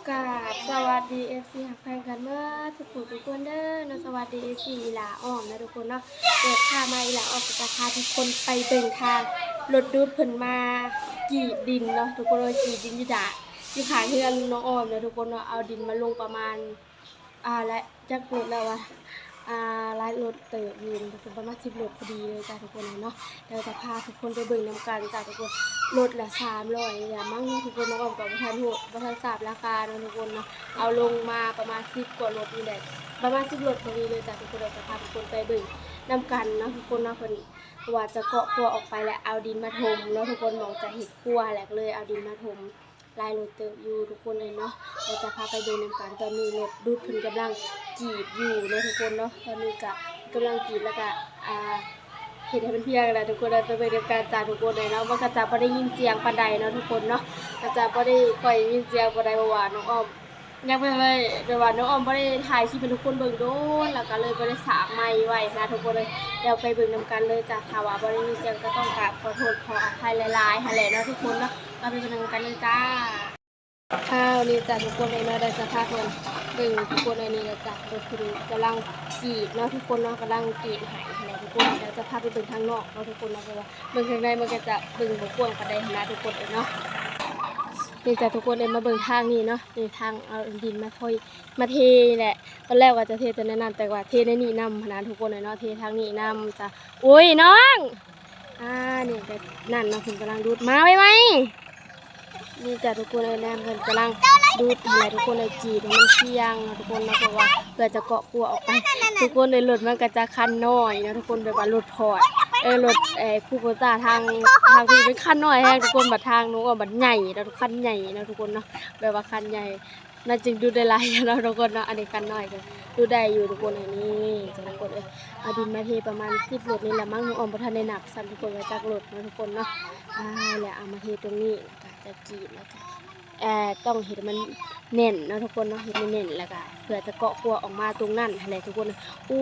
ກາບສະຫວັດດີ ເອັຟຊີ ຮັກແພງກັນເໝິດທຸກຜູ້ທຸກຄົນເດີເນາະ. ສະຫວັດດີ ເອັຟຊີ ອີ່ຫຼ້າອ້ອມນະທຸກຄົນເນາະ. ເປີດພາບມາ ອີ່ຫຼ້າອ້ອມກໍຈະພາທຸກຄົນໄປເບິ່ງທາງລົດດູດເພິ່ນມາກຣີດດິນເນາະທຸກຄົນເນາະ. ກຣີດດິນຢູ່ດາ ຢູ່ຂ້າງເຮືອນນ້ອງອ້ອມເນາະທຸກຄົນເນາະ. ເອົາດິນມາລົງປະມານ ອ່າ ຫຼາຍ ຈັກລົດແລ້ວວະ ອ່າ ຫຼາຍລົດເຕີບຢູ່ ປະມານສິບລົດພໍດີເລີຍຈ້າທຸກຄົນເອີຍເນາະ. ດຽວຈະພາທຸກຄົນໄປເບິ່ງນຳກັນຈ້າທຸກຄົນ. ລົດລະສາມຮ້ອຍນີ້ແຫຼະມັ້ງເນາະທຸກຄົນ. ນ້ອງອ້ອມກໍບໍ່ທັນຮູ້ ບໍ່ທັນຊາບລາຄາເນາະທຸກຄົນເນາະ. ເອົາລົງມາປະມານສິບກວ່າລົດນີ້ແຫຼະ ປະມານສິບລົດພໍດີເລີຍຈ້າທຸກຄົນ. ດຽວຈະພາທຸກຄົນໄປເບິ່ງນຳກັນເນາະທຸກຄົນເນາະ. ເພິ່ນວ່າຈະເກາະຄົວອອກໄປ ແລະ ເອົາດິນມາຖົມເນາະທຸກຄົນ. ໝ່ອງຈະເຮັດຄົວ ແລະ ກໍເລີຍເອົາດິນມາຖົມ ຫຼາຍລົດເຕີບຢູ່ທຸກຄົນເອີຍເນາະ. ດຽວຈະພາໄປເບິ່ງນຳກັນ. ຕອນນີ້ລົດດູດເພິ່ນກຳລັງກຣີດຢູ່ເນາະທຸກຄົນເນາະ. ຕອນນີ້ກະກຳລັງກຣີດ ແລ້ວກະ ອ່າ ເຮັດໃຫ້ມັນພຽງແຫຼະທຸກຄົນເອີຍ. ໄປເບິ່ງນຳກັນຈ້າທຸກຄົນເອີຍເນາະ. ມັນກະຈະບໍ່ໄດ້ຍິນສຽງປານໃດເນາະທຸກຄົນເນາະ. ກະຈະບໍ່ໄດ້ຄ່ອຍຍິນສຽງປານໃດ ເພາະວ່ານ້ອງອ້ອມ ຍັງໄປໄວ້ ແບບວ່ານ້ອງອ້ອມບໍ່ໄດ້ຖ່າຍຄລິບໃຫ້ທຸກຄົນເບິ່ງດົນ ແລ້ວກໍເລີຍບໍ່ໄດ້ສາກໄມໄວ້ນະທຸກຄົນເອີຍ. ດຽວໄປເບິ່ງນຳກັນເລີຍຈ້າ. ຖ້າວ່າບໍ່ໄດ້ຍິນສຽງກໍຕ້ອງກາບຂໍໂທດຂໍອະໄພຫຼາຍໆຫັ້ນແຫຼະເນາະທຸກຄົນເນາະ. ເຮົາໄປເບິ່ງນຳກັນເລີຍຈ້າ. ອ້າວ ນີ້ຈ້າທຸກຄົນເອີຍເນາະ. ດຽວຈະພາເພິ່ນເບິ່ງທຸກຄົນເອີຍ. ນີ້ແຫຼະຈ້າ ລົດເພິ່ນກຳລັງກຣີດເນາະທຸກຄົນເນາະ ກຳລັງກຣີດໃຫ້ຫັ້ນແຫຼະທຸກຄົນ. ດຽວຈະພາໄປເບິ່ງທາງນອກເນາະທຸກຄົນເນາະ ເພາະວ່າເບິ່ງທາງໃນມັນກໍຈະເບິ່ງບໍ່ກວ້າງປານໃດຫັ້ນນາທຸກຄົນເອີຍເນາະ. ນີ້ຈ້າທຸກຄົນເອີຍ ມາເບິ່ງທາງນີ້ເນາະ. ນີ້ທາງເອົາດິນມາຖອຍ ມາເທນີ້ແຫຼະ. ຕອນແລກວ່າຈະເທແຕ່ໃນນັ້ນ ແຕ່ວ່າເທໃນນີ້ນຳຫັ້ນນາທຸກຄົນເອີຍເນາະ. ເທທາງນີ້ນຳຈ້າ. ໂອ້ຍ ນ້ອງ ອ່າ ນີ້ກໍນັ້ນເນາະ ເພິ່ນກຳລັງດູດ ມາໄວໆ. ນີ້ຈ້າທຸກຄົນເອີຍ ນ້ຳເພິ່ນກຳລັງດູດຫັ້ນແຫຼະທຸກຄົນເອີຍ. ກຣີດໃຫ້ມັນພຽງເນາະທຸກຄົນເນາະ ເພາະວ່າເພື່ອຈະເກາະຄົວອອກໄປ. ທຸກຄົນເອີຍ ລົດມັນກໍຈະຄັນນ້ອຍເນາະທຸກຄົນ ແບບວ່າລົດພອດ ເອີ ລົດ ເອີ ຄູໂບຕ້າທາງ ທາງພີ້ເປັນຄັນນ້ອຍແຮງທຸກຄົນ. ບັດທາງໜູກໍບັດໃຫຍ່ເນາະ ຄັນໃຫຍ່ເນາະທຸກຄົນເນາະ ແບບວ່າຄັນໃຫຍ່ ມັນຈຶ່ງດູດໄດ້ຫຼາຍເນາະທຸກຄົນເນາະ. ອັນນີ້ຄັນນ້ອຍກໍດູດໄດ້ຢູ່ທຸກຄົນ. ອັນນີ້ຈ້າທຸກຄົນເອີຍ ເອົາດິນມາເທປະມານສິບລົດນີ້ລະມັ້ງ ນ້ອງອ້ອມບໍ່ທັນໄດ້ນັບຊ້ຳທຸກຄົນ ວ່າຈັກລົດເນາະທຸກຄົນເນາະ. ອ່າ ແລ້ວເອົາມາເທຕົງນີ້ ແລ້ວກໍຈະກຣີດ ແລ້ວກໍ ເອີ ຕ້ອງເຮັດໃຫ້ມັນແໜ້ນເນາະທຸກຄົນເນາະ ເຮັດໃຫ້ແໜ້ນ ແລ້ວກໍເພື່ອຈະເກາະຄົວອອກມາຕົງນັ້ນຫັ້ນແຫຼະທຸກຄົນ. ໂອ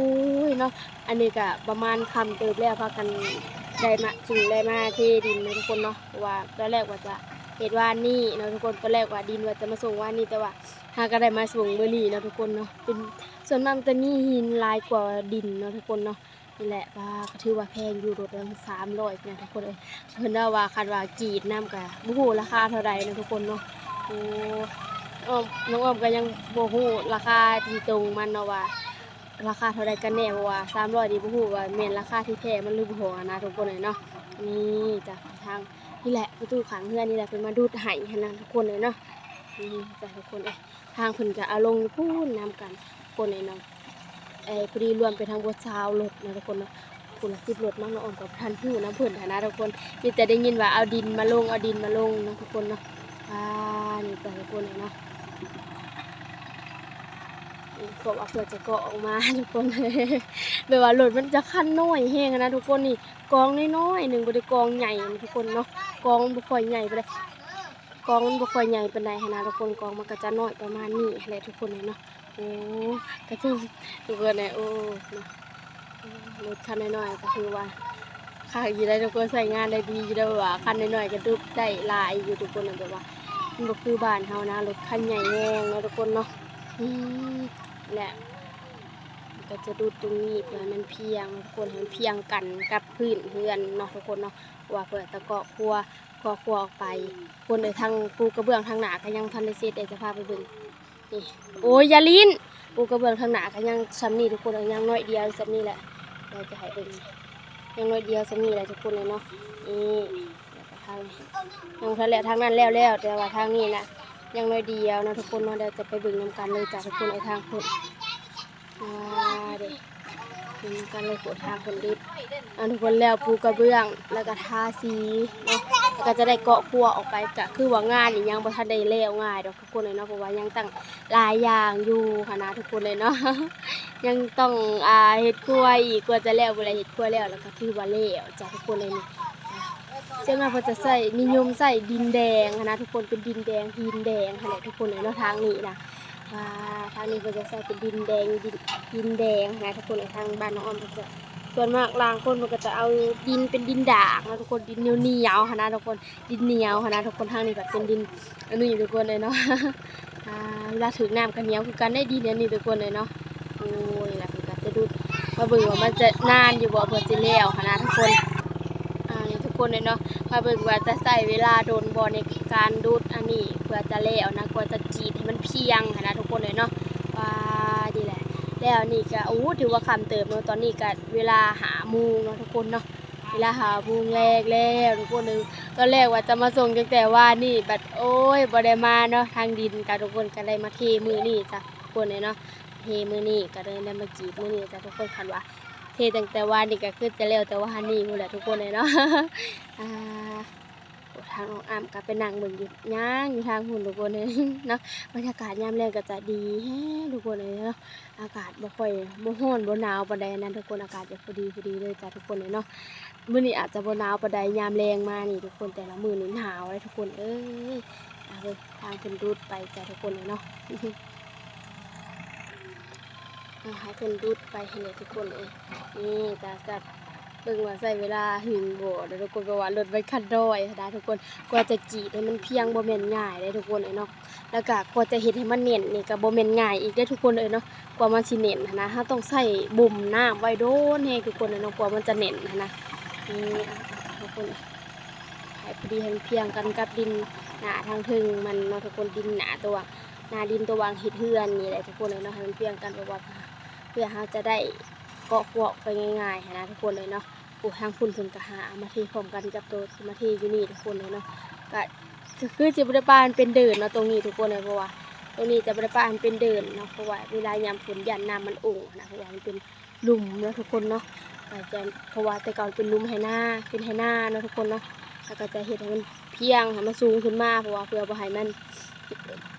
້ຍເນາະ ອັນນີ້ກໍປະມານຄ່ຳເຕີບແລ້ວ ພາກັນໄດ້ມາ ຈຶ່ງໄດ້ມາເທດິນເນາະທຸກຄົນເນາະ. ເພາະວ່າຕອນແລກວ່າຈະເຮັດວານນີ້ເນາະທຸກຄົນ ຕອນແລກວ່າດິນວ່າຈະມາສົ່ງວານນີ້ ແຕ່ວ່າຫາກໍໄດ້ມາສົ່ງມື້ນີ້ເນາະທຸກຄົນເນາະ. ເປັນ ສ່ວນມາກມັນຈະມີຫີນຫຼາຍກວ່າດິນເນາະທຸກຄົນເນາະ. ນີ້ແຫຼະ ວ່າກໍຖືວ່າແພງຢູ່ ລົດລະສາມຮ້ອຍພຸ້ນນະທຸກຄົນເອີຍ. ເພິ່ນເວົ້າວ່າຄັນວ່າກຣີດນຳກໍບໍ່ຮູ້ລາຄາເທົ່າໃດເນາະທຸກຄົນເນາະ. ໂອ້ ນ້ອງອ້ອມ ນ້ອງອ້ອມກໍຍັງບໍ່ຮູ້ລາຄາທີ່ຕົງມັນເນາະວ່າ ລາຄາເທົ່າໃດກັນແນ່ ເພາະວ່າສາມຮ້ອຍນີ້ບໍ່ຮູ້ວ່າແມ່ນລາຄາທີ່ແທ້ມັນຫຼືບໍ່ຫັ້ນນະທຸກຄົນເອີຍເນາະ. ນີ້ຈ້າ ທາງນີ້ແຫຼະ ປະຕູຂ້າງເຮືອນນີ້ແຫຼະ ເພິ່ນມາດູດໃຫ້ຫັ້ນນະທຸກຄົນເອີຍເນາະ. ນີ້ຈ້າທຸກຄົນເອີຍ ທາງເພິ່ນກໍເອົາລົງຢູ່ພຸ້ນນຳກັນທຸກຄົນເອີຍເນາະ. ເອີ ພໍດີລວມໄປທັງໝົດຊາວລົດນະທຸກຄົນເນາະ ພຸ້ນລະສິບລົດເນາະ. ນ້ອງອ້ອມກໍບໍ່ທັນຮູ້ນຳເພິ່ນຫັ້ນນະທຸກຄົນ ມີແຕ່ໄດ້ຍິນວ່າເອົາດິນມາລົງ ເອົາດິນມາລົງເນາະທຸກຄົນເນາະ. ອ່າ ນີ້ກໍທຸກຄົນເອີຍເນາະ ນີ້ ເພາະວ່າເພື່ອຈະເກາະອອກມາທຸກຄົນ ແບບວ່າລົດມັນຈະຄັນນ້ອຍແຮງຫັ້ນນະທຸກຄົນ. ນີ້ກອງນ້ອຍໆໜຶ່ງ ບໍ່ໄດ້ກອງໃຫຍ່ນະທຸກຄົນເນາະ ກອງມັນບໍ່ຄ່ອຍໃຫຍ່ປານໃດ ກອງມັນບໍ່ຄ່ອຍໃຫຍ່ປານໃດຫັ້ນນະທຸກຄົນ ກອງມັນກໍຈະນ້ອຍປະມານນີ້ຫັ້ນແຫຼະທຸກຄົນເອີຍເນາະ. ໂອ້ ກະເຖິງທຸກຄົນເອີຍ ໂອ້ ເນາະ ລົດຄັນນ້ອຍໆກໍຖືວ່າຄັກຢູ່ໄດ໋ທຸກຄົນ ໃຊ້ງານໄດ້ດີຢູ່ເດີ ວ່າຄັນນ້ອຍໆກໍດຸດໄດ້ຫຼາຍຢູ່ທຸກຄົນ. ແບບວ່າມັນບໍ່ຄືບ້ານເຮົານະ ລົດຄັນໃຫຍ່ແຮງເນາະທຸກຄົນເນາະ. ອືມ ແລະ ກໍຈະດຸດຕົງນີ້ເພື່ອໃຫ້ມັນພຽງເນາະທຸກຄົນ ໃຫ້ມັນພຽງກັນກັບພື້ນເຮືອນເນາະທຸກຄົນເນາະ ເພາະວ່າເພື່ອຈະເກາະຄົວ ເກາະຄົວອອກໄປ. ຄົນເອີຍ ທາງປູກະເບື້ອງທາງໜ້າກໍຍັງບໍ່ທັນໄດ້ເສັດເດ້ ຈະພາໄປເບິ່ງ. ນີ້ ໂອ້ຍ ຢ່າຫຼິ້ນ ປູກະເບື້ອງທາງໜ້າກໍຍັງສ່ຳນີ້ທຸກຄົນເອີຍ ຍັງໜ້ອຍດຽວສ່ຳນີ້ແຫຼະ ດຽວຈະໃຫ້ເບິ່ງ ຍັງໜ້ອຍດຽວສ່ຳນີ້ແຫຼະທຸກຄົນເອີຍເນາະ. ນີ້ ແລ້ວກໍທາງ ຍັງບໍ່ທັນແລ້ວ ທາງນັ້ນແລ້ວແລ້ວ ແຕ່ວ່າທາງນີ້ນະ ຍັງໜ້ອຍດຽວເນາະທຸກຄົນເນາະ. ດຽວຈະໄປເບິ່ງນຳກັນເລີຍຈ້າທຸກຄົນເອີຍ ທາງພຸ້ນ. ອ່າ ເດ້ ເຫັນກັນເລີຍ ໂພດທາງເພິ່ນເດັດ ອັນທຸກຄົນ ແລ້ວປູກະເບື້ອງ ແລ້ວກະທາສີເນາະ ແລ້ວກະຈະໄດ້ເກາະຄົວອອກໄປ. ກະຄືວ່າງານນີ້ຍັງບໍ່ທັນໄດ້ແລ້ວງ່າຍດອກທຸກຄົນເອີຍເນາະ ເພາະວ່າຍັງຕັ້ງຫຼາຍຢ່າງຢູ່ຫັ້ນນະທຸກຄົນເອີຍເນາະ. ຍັງຕ້ອງ ອ່າ ເຮັດຄົວອີກ ກວ່າຈະແລ້ວ ບໍ່ໄດ້ເຮັດຄົວແລ້ວ ແລ້ວກະຖືວ່າແລ້ວຈ້າທຸກຄົນເອີຍ. ນີ້ ສ່ວນມາກເພິ່ນຈະໃຊ້ ນິຍົມໃຊ້ດິນແດງຫັ້ນນະທຸກຄົນ ເປັນດິນແດງ ຫີນແດງຫັ້ນແຫຼະທຸກຄົນເອີຍເນາະ ທາງນີ້ນະ. ອ່າ ທາງນີ້ເພິ່ນຈະໃຊ້ເປັນດິນແດງ ດິນ ຫີນແດງນະທຸກຄົນເອີຍ. ທາງບ້ານນ້ອງອ້ອມເພິ່ນຈະ ສ່ວນມາກລາງຄົນເພິ່ນກໍຈະເອົາດິນເປັນດິນດາກນະທຸກຄົນ ດິນໜຽວໆຫັ້ນນະທຸກຄົນ ດິນໜຽວຫັ້ນນະທຸກຄົນ. ທາງນີ້ກໍເປັນດິນອັນນີ້ທຸກຄົນເອີຍເນາະ ອ່າ ເວລາຖືກນ້ຳກໍໜຽວຄືກັນໄດ໋ ດິນອັນນີ້ທຸກຄົນເອີຍເນາະ. ໂອ້ຍ ລະເພິ່ນກໍຈະດຸດ ມາເບິ່ງວ່າມັນຈະນານຢູ່ບໍ່ ເພື່ອຊິແລ້ວຫັ້ນນະທຸກຄົນ. ອ່າ ທຸກຄົນເອີຍເນາະ ມາເບິ່ງວ່າຈະໃຊ້ເວລາດົນບໍ່ໃນການດຸດອັນນີ້ ເພື່ອຈະແລ້ວນະ ກວ່າຈະກຣີດໃຫ້ມັນພຽງຫັ້ນນະທຸກຄົນເອີຍເນາະ. ວ່າ ນີ້ແຫຼະ ແລ້ວນີ້ກໍ ໂອ້ ຖືວ່າຄ່ຳເຕີບເນາະ ຕອນນີ້ກໍເວລາຫ້າໂມງເນາະທຸກຄົນເນາະ. ເວລາຫ້າໂມງແລງແລ້ວທຸກຄົນເອີຍ. ຕອນແລກວ່າຈະມາສົ່ງຕັ້ງແຕ່ວານນີ້ ບັດ ໂອ້ຍ ບໍ່ໄດ້ມາເນາະ ທາງດິນກໍ ທຸກຄົນ ກໍໄດ້ມາເທມື້ນີ້ຈ້ະທຸກຄົນເອີຍເນາະ. ເທມື້ນີ້ກໍເລີຍໄດ້ມາກຣີດມື້ນີ້ຈ້ະທຸກຄົນ. ຄັນວ່າເທຕັ້ງແຕ່ວານນີ້ກໍຄືຈະແລ້ວແຕ່ວານນີ້ພຸ້ນແຫຼະທຸກຄົນເອີຍເນາະ. ອ່າ ໂອ້ ທາງນ້ອງອ້ຳກໍໄປນັ່ງເບິ່ງຢູ່ ຍ່າງຢູ່ທາງພຸ້ນທຸກຄົນເອີຍເນາະ. ບັນຍາກາດຍາມແລງກໍຈະດີແຮງທຸກຄົນເອີຍເນາະ. ອາກາດບໍ່ຄ່ອຍ ບໍ່ຮ້ອນບໍ່ໜາວປານໃດນະທຸກຄົນ ອາກາດຈະພໍດີໆເລີຍຈ້ະທຸກຄົນເອີຍເນາະ. ມື້ນີ້ອາດຈະບໍ່ໜາວປານໃດ ຍາມແລງມານີ້ທຸກຄົນ ແຕ່ລະມື້ນີ້ໜາວເລີຍທຸກຄົນເອີຍ. ອ່າ ເບິ່ງທາງເພິ່ນດຸດໄປຈ້ະທຸກຄົນເອີຍເນາະ. ອ່າ ໃຫ້ເພິ່ນດຸດໄປຫັ້ນແຫຼະທຸກຄົນເອີຍ. ນີ້ຈ້ະ ຈະເບິ່ງວ່າໃຊ້ເວລາຫຶງບໍ່ເດີທຸກຄົນ ເພາະວ່າລົດມັນຄັນນ້ອຍຫັ້ນນະທຸກຄົນ. ກວ່າຈະກຣີດໃຫ້ມັນພຽງບໍ່ແມ່ນງ່າຍເດ້ທຸກຄົນເອີຍເນາະ. ແລ້ວກະກວ່າຈະເຮັດໃຫ້ມັນແໜ້ນນີ້ກະບໍ່ແມ່ນງ່າຍອີກເດ້ທຸກຄົນເອີຍເນາະ. ກວ່າມັນຊິແໜ້ນຫັ້ນນະ ເຮົາຕ້ອງໃຊ້ບົ່ມນ້ຳໄວ້ດົນແຮງທຸກຄົນເອີຍເນາະ ກວ່າມັນຈະແໜ້ນຫັ້ນນະ. ນີ້ ອ່າ ທຸກຄົນ ໃຫ້ພໍດີໃຫ້ມັນພຽງກັນກັບດິນໜ້າທາງເທິງມັນເນາະທຸກຄົນ. ດິນໜ້າຕົວ ໜ້າດິນຕົວວາງເຮັດເຮືອນນີ້ແຫຼະທຸກຄົນເອີຍເນາະ ໃຫ້ມັນພຽງກັນ ເພາະວ່າເພື່ອເຮົາຈະໄດ້ເກາະຄວກໄປງ່າຍໆຫັ້ນນະທຸກຄົນເອີຍເນາະ. ໂອ້ ທາງພຸ້ນເພິ່ນກໍຫາມາເທພ້ອມກັນກັບໂຕ ມາເທຢູ່ນີ້ທຸກຄົນເອີຍເນາະ. ກະ ກໍຄືຊິບໍ່ໄດ້ປະໃຫ້ມັນເປັນເດີ່ນເນາະ ຕົງນີ້ທຸກຄົນເອີຍ ເພາະວ່າຕົງນີ້ຈະບໍ່ໄດ້ປະໃຫ້ມັນເປັນເດີ່ນເນາະ ເພາະວ່າເວລາຍາມຝົນຢ້ານນ້ຳມັນອົງນະ ເພາະວ່າມັນເປັນລຸ່ມເນາະທຸກຄົນເນາະ. ກໍຈະ ເພາະວ່າແຕ່ເກົ່າເປັນລຸ່ມໄຮ່ນາ ເປັນໄຮ່ນາເນາະທຸກຄົນເນາະ. ແລ້ວກໍຈະເຮັດໃຫ້ມັນພຽງ ໃຫ້ມັນສູງຂຶ້ນມາ ເພາະວ່າເພື່ອບໍ່ໃຫ້ມັນ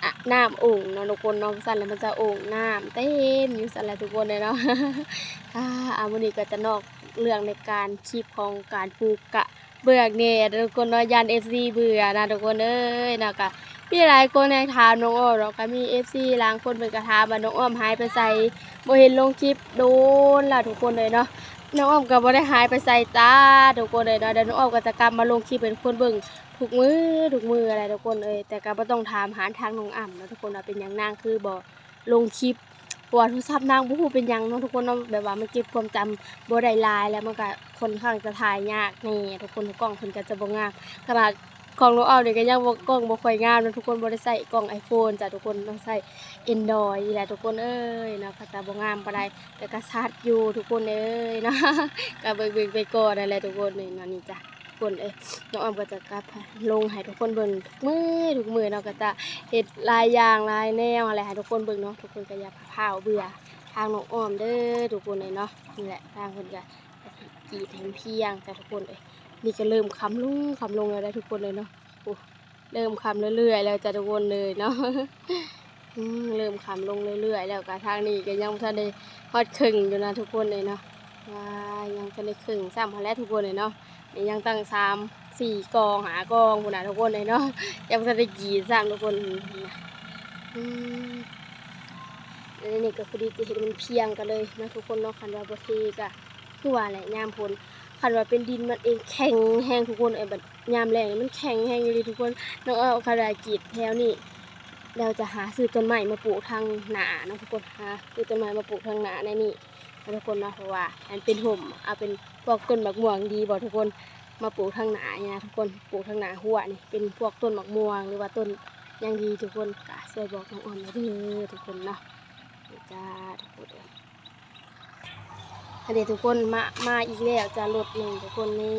ອະ ນ້ຳອົງເນາະທຸກຄົນເນາະ ຊັ້ນແລ້ວມັນຈະອົງນ້ຳເຕັມຢູ່ຊັ້ນແຫຼະທຸກຄົນເອີຍເນາະ. ອ່າ ມື້ນີ້ກໍຈະນອກເລື່ອງໃນການ ຄລິບຂອງການປູກກະເບື້ອງແດ່ທຸກຄົນເນາະ ຢ້ານເອັຟຊີເບື່ອນະທຸກຄົນເອີຍເນາະ. ກະມີຫຼາຍຄົນແຮງຖາມນ້ອງອ້ອມເນາະ ກະມີເອັຟຊີລາງຄົນເພິ່ນກະຖາມວ່ານ້ອງອ້ອມຫາຍໄປໃສ ບໍ່ເຫັນລົງຄລິບໂດນລະທຸກຄົນເອີຍເນາະ. ນ້ອງອ້ອມກໍບໍ່ໄດ້ຫາຍໄປໃສຈ້າທຸກຄົນເອີຍເນາະ ດຽວນ້ອງອ້ອມກໍຈະກັບມາລົງຄລິບໃຫ້ທຸກຄົນເບິ່ງທຸກມື້ທຸກມື້ແຫຼະທຸກຄົນເອີຍ. ແຕ່ກໍບໍ່ຕ້ອງຖາມຫາທາງນ້ອງອ້ຳເນາະທຸກຄົນ ວ່າເປັນຫຍັງນາງຄືບໍ່ລົງຄລິບ ເພາະວ່າໂທລະສັບນາງບໍ່ຮູ້ເປັນຫຍັງເນາະທຸກຄົນເນາະ ແບບວ່າມັນເກັບຄວາມຈຳບໍ່ໄດ້ຫຼາຍ ແລ້ວມັນກໍຄ່ອນຂ້າງຈະຖ່າຍຍາກແດ່ທຸກຄົນ ກ້ອງເພິ່ນກໍຈະບໍ່ງາມ. ຂະໜາດ ຂອງນ້ອງອ້ອມນີ້ກໍຍັງບໍ່ ກ້ອງບໍ່ຄ່ອຍງາມເນາະທຸກຄົນ ບໍ່ໄດ້ໃຊ້ກ້ອງໄອໂຟນຈ້າທຸກຄົນເນາະ ໃຊ້ແອນດຣອຍນີ້ແຫຼະທຸກຄົນເອີຍເນາະ ກໍຈະບໍ່ງາມປານໃດ ແຕ່ກໍຊັດຢູ່ທຸກຄົນເອີຍເນາະ. ກໍເບິ່ງໆໄປກ່ອນນັ້ນແຫຼະທຸກຄົນເອີຍເນາະ. ນີ້ຈ້າທຸກຄົນເອີຍ ນ້ອງອ້ອມກໍຈະກັບລົງໃຫ້ທຸກຄົນເບິ່ງທຸກມື້ທຸກມື້ເນາະ ກໍຈະເຮັດຫຼາຍຢ່າງຫຼາຍແນວຫັ້ນແຫຼະໃຫ້ທຸກຄົນເບິ່ງເນາະ. ທຸກຄົນກໍຢ່າຟ້າວເບື່ອທາງນ້ອງອ້ອມເດີທຸກຄົນເອີຍເນາະ. ນີ້ແຫຼະ ທາງເພິ່ນກໍ ກຣີດໃຫ້ມັນພຽງຈ້າທຸກຄົນເອີຍ. ນີ້ກໍເລີ່ມຄ່ຳລົງ ຄ່ຳລົງແລ້ວເດີທຸກຄົນເອີຍເນາະ. ໂອ້ ເລີ່ມຄ່ຳເລື້ອຍໆແລ້ວຈ້າທຸກຄົນເອີຍເນາະ. ອືມ ເລີ່ມຄ່ຳລົງເລື້ອຍໆແລ້ວ ກະທາງນີ້ກໍຍັງບໍ່ທັນໄດ້ຮອດເຄິ່ງຢູ່ນະທຸກຄົນເອີຍເນາະ. ວ້າ ຍັງບໍ່ທັນໄດ້ເຄິ່ງຊ້ຳຫັ້ນແຫຼະທຸກຄົນເອີຍເນາະ. ນີ້ຍັງຕັ້ງສາມ ສີ່ກອງ ຫ້າກອງພຸ້ນນະທຸກຄົນເອີຍເນາະ ຍັງບໍ່ທັນໄດ້ກຣີດຊ້ຳທຸກຄົນ. ອືມ ອັນນີ້ກໍພໍດີຈະເຮັດໃຫ້ມັນພຽງກັນເລີຍເນາະທຸກຄົນເນາະ. ຄັນວ່າບໍ່ເທກໍ ຄືວ່າແຫຼະ ຍາມຝົນ ຄັນວ່າເປັນດິນມັນເອງແຂງແຮງທຸກຄົນເອີຍ ບັດຍາມແລ້ງນີ້ມັນແຂງແຮງອີ່ຫຼີທຸກຄົນ. ນ້ອງອ້ອມ ຄັນວ່າກຣີດແຖວນີ້ ແລ້ວຈະຫາຊື້ຕົ້ນໄມ້ມາປູກທາງໜ້າເນາະທຸກຄົນ ຫາຊື້ຕົ້ນໄມ້ມາປູກທາງໜ້າໃນນີ້ເນາະທຸກຄົນເນາະ ເພາະວ່າໃຫ້ມັນເປັນຮົ່ມ ເອົາເປັນພວກຕົ້ນໝາກມ່ວງດີບໍ່ທຸກຄົນ ມາປູກທາງໜ້ານີ້ນະທຸກຄົນ ປູກທາງໜ້າຮົ້ວນີ້ ເປັນພວກຕົ້ນໝາກມ່ວງ ຫຼືວ່າຕົ້ນຫຍັງດີທຸກຄົນ ກໍຊ່ວຍບອກນ້ອງອ້ອມແດ່ເດີທຸກຄົນເນາະ. ນີ້ຈ້າທຸກຄົນເອີຍ ອັນນີ້ທຸກຄົນ ມາ ມາອີກແລ້ວຈ້າ ລົດໜຶ່ງທຸກຄົນ ນີ້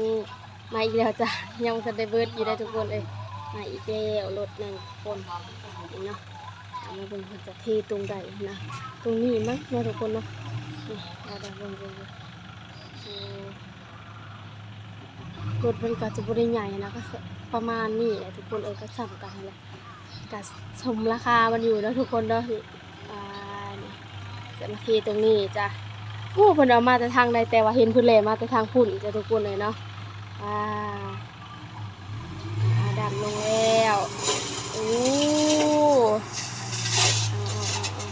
ມາອີກແລ້ວຈ້າ ຍັງບໍ່ທັນໄດ້ເບິດຢູ່ເດ້ທຸກຄົນເອີຍ. ມາອີກແລ້ວລົດໜຶ່ງທຸກຄົນ ນີ້ເນາະ. ເອົາມາເບິ່ງເພິ່ນຈະເທຕົງໃດນະ ຕົງນີ້ມັ້ງເນາະທຸກຄົນເນາະ. ນີ້ ເອົາດາເບິ່ງ ເບິ່ງ ເບິ່ງ ໂອ້ ລົດມັນກໍຈະບໍ່ໄດ້ໃຫຍ່ນະ ກໍປະມານນີ້ແຫຼະທຸກຄົນເອີຍ ກໍຊ່ຳກັນຫັ້ນແຫຼະ ກະສົມລາຄາມັນຢູ່ເນາະທຸກຄົນເນາະ. ອ່າ ນີ້ ຈະມາເທຕົງນີ້ຈ້າ. ໂອ້ ເພິ່ນເອົາມາແຕ່ທາງໃດ ແຕ່ວ່າເຫັນເພິ່ນແລ່ນມາແຕ່ທາງພຸ້ນຈ້າທຸກຄົນເອີຍເນາະ. ອ່າ ອ່າ ດຳລົງແລ້ວ. ໂອ້ ເອົາ ເອົາ ເອົາ ເອົາ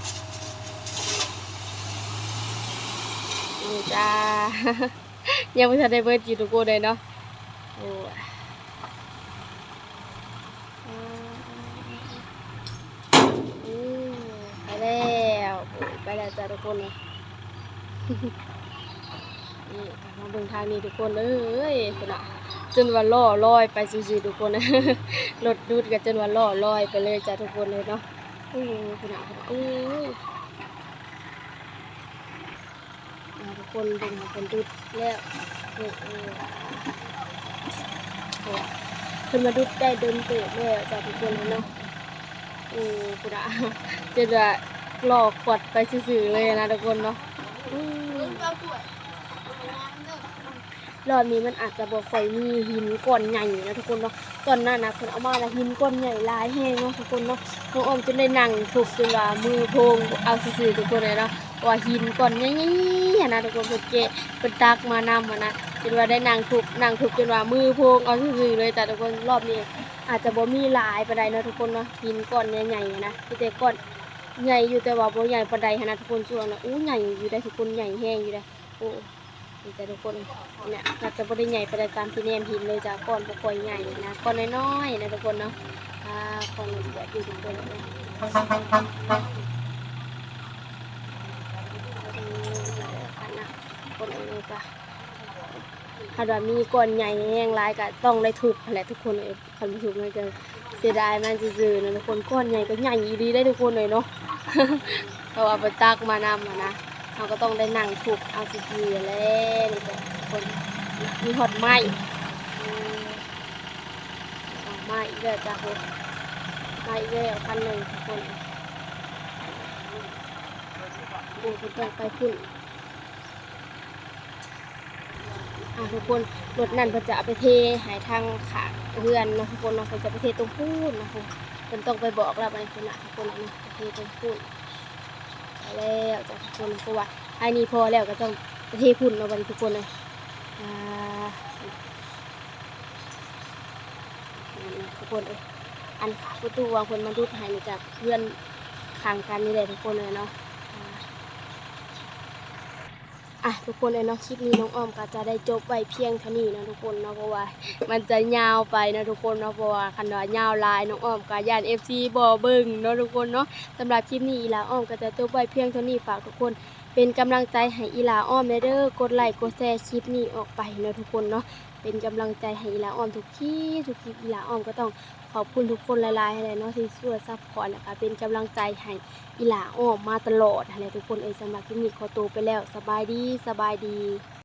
ນີ້ຈ້າ. ຍັງບໍ່ທັນໄດ້ເບິດຢູ່ທຸກຄົນເອີຍເນາະ. ໂອ້ ອ່າ ນີ້ ແລ້ວຈ້າທຸກຄົນເອີຍ ນີ້ ມາເບິ່ງທາງນີ້ທຸກຄົນເອີຍ ພຸ້ນນະ ຈົນວ່າລໍ້ລອຍໄປຊື່ໆທຸກຄົນ ລົດດຸດກໍຈົນວ່າລໍ້ລອຍໄປເລີຍຈ້າທຸກຄົນເອີຍເນາະ ໂອ້ ພຸ້ນນະ ພຸ້ນນະ ໂອ້ຍ ອ່າ ທຸກຄົນເບິ່ງໃຫ້ເພິ່ນດຸດແລ້ວ ນີ້ ເອີ ເພິ່ນມາດຸດໄດ້ດົນເຕີບແລ້ວຈ້າທຸກຄົນເນາະ ໂອ້ ພຸ້ນນະ ຈົນວ່າລໍ້ຂວັດໄປຊື່ໆເລີຍນະທຸກຄົນເນາະ ອືມ ລອບນີ້ມັນອາດຈະບໍ່ຄ່ອຍມີຫີນກ້ອນໃຫຍ່ນະທຸກຄົນເນາະ ຕອນນັ້ນນະເພິ່ນເອົາມາລະຫີນກ້ອນໃຫຍ່ຫຼາຍແຮງເນາະທຸກຄົນເນາະ ນ້ອງອ້ອມຈົນໄດ້ນັ່ງທຸບຈົນວ່າມືໂພງເອົາຊື່ໆທຸກຄົນເອີຍເນາະ ເພາະວ່າຫີນກ້ອນໃຫຍ່ໆຫັ້ນນະທຸກຄົນ ເພິ່ນແກະ ເພິ່ນຕັກມານຳຫັ້ນນະ ຈົນວ່າໄດ້ນັ່ງທຸບ ນັ່ງທຸບຈົນວ່າມືໂພງເອົາຊື່ໆເລີຍຈ້າທຸກຄົນ ລອບນີ້ອາດຈະບໍ່ມີຫຼາຍປານໃດເນາະທຸກຄົນເນາະ ຫີນກ້ອນໃຫຍ່ໆຫັ້ນນະ ມີແຕ່ກ້ອນໃຫຍ່ຢູ່ ແຕ່ວ່າບໍ່ໃຫຍ່ປານໃດຫັ້ນນະທຸກຄົນ ສ່ວນນະ ໂອ້ ໃຫຍ່ຢູ່ໄດ໋ທຸກຄົນ ໃຫຍ່ແຮງຢູ່ໄດ໋ ໂອ້ ນີ້ຈ້າທຸກຄົນ ເນຍ ອາດຈະບໍ່ໄດ້ໃຫຍ່ປານໃດຕາມທີ່ແນມເຫັນເລີຍຈ້າ ກ້ອນບໍ່ຄ່ອຍໃຫຍ່ນະ ກ້ອນນ້ອຍໆນະທຸກຄົນເນາະ ອ່າ ກ້ອນລະອຽດຢູ່ທຸກຄົນເອີຍ ນີ້ນະ ທຸກຄົນເອີຍ ຄັນວ່າມີກ້ອນໃຫຍ່ແຮງຫຼາຍກໍຕ້ອງໄດ້ທຸບຫັ້ນແຫຼະທຸກຄົນເອີຍ ຄັນບໍ່ທຸບມັນກໍເສຍດາຍມັນຊື່ໆນະທຸກຄົນ ກ້ອນໃຫຍ່ກໍໃຫຍ່ອີ່ຫຼີໄດ໋ທຸກຄົນເອີຍເນາະ ເພາະວ່າໄປຕັກມານຳຫັ້ນນະ ເຮົາກໍຕ້ອງໄດ້ນັ່ງທຸບເອົາຊື່ໆແຫຼະ ນີ້ກໍທຸກຄົນ ມີຮອດໄມ້ ເອີ ມາອີກແລ້ວຈ້າ ໂອ້ ມາອີກແລ້ວຄັນໜຶ່ງທຸກຄົນ ໂອ້ ເພິ່ນຕ້ອງໄປພຸ້ນ ອ່າ ທຸກຄົນ ລົດນັ້ນເພິ່ນຈະເອົາໄປເທໃຫ້ທາງຂ້າງເຮືອນເນາະທຸກຄົນເນາະ ເພິ່ນຈະໄປເທຕົງພຸ້ນເນາະ ເພິ່ນຕ້ອງໄປບອກລາວໄປພຸ້ນນະທຸກຄົນເນາະ ໄປເທຕົງພຸ້ນ ໄປແລ້ວຈ້າທຸກຄົນ ເພາະວ່າໄທນີ້ພໍແລ້ວກໍຕ້ອງໄປເທພຸ້ນເນາະ ບັດນີ້ທຸກຄົນເອີຍ ອ່າ ນັ້ນນະທຸກຄົນເອີຍ ອັນປະຕູຫວ່າງເພິ່ນມາດຸດໃຫ້ນີ້ກໍເຮືອນຂ້າງກັນນີ້ແຫຼະທຸກຄົນເອີຍເນາະ ອ່າ ອ່ະ ທຸກຄົນເອີຍເນາະ ຄລິບນີ້ນ້ອງອ້ອມກໍຈະໄດ້ຈົບໄວ້ພຽງເທົ່ານີ້ເນາະທຸກຄົນເນາະ ເພາະວ່າມັນຈະຍາວໄປເນາະທຸກຄົນເນາະ ເພາະວ່າຄັນວ່າຍາວຫຼາຍນ້ອງອ້ອມກໍຢ້ານເອັຟຊີບໍ່ເບິ່ງເນາະທຸກຄົນເນາະ ສຳລັບຄລິບນີ້ອີ່ຫຼ້າອ້ອມກໍຈະຈົບໄວ້ພຽງເທົ່ານີ້ ຝາກທຸກຄົນເປັນກຳລັງໃຈໃຫ້ອີ່ຫຼ້າອ້ອມແດ່ເດີ ກົດໄລກົດແຊຄລິບນີ້ອອກໄປເນາະທຸກຄົນເນາະ ເປັນກຳລັງໃຈໃຫ້ອີ່ຫຼ້າອ້ອມທຸກຄລິບ ທຸກຄລິບ ອີ່ຫຼ້າອ້ອມກໍຕ້ອງຂອບຄຸນທຸກຄົນຫຼາຍໆຫັ້ນແຫຼະເນາະ ທີ່ຊ່ວຍຊັບພອດ ແລ້ວກໍເປັນກຳລັງໃຈໃຫ້ ອີ່ຫຼ້າອ້ອມມາຕະຫຼອດຫັ້ນແຫຼະທຸກຄົນເອີຍ ສຳລັບຄລິບນີ້ຂໍໂຕໄປແລ້ວ ສະບາຍດີ ສະບາຍດີ.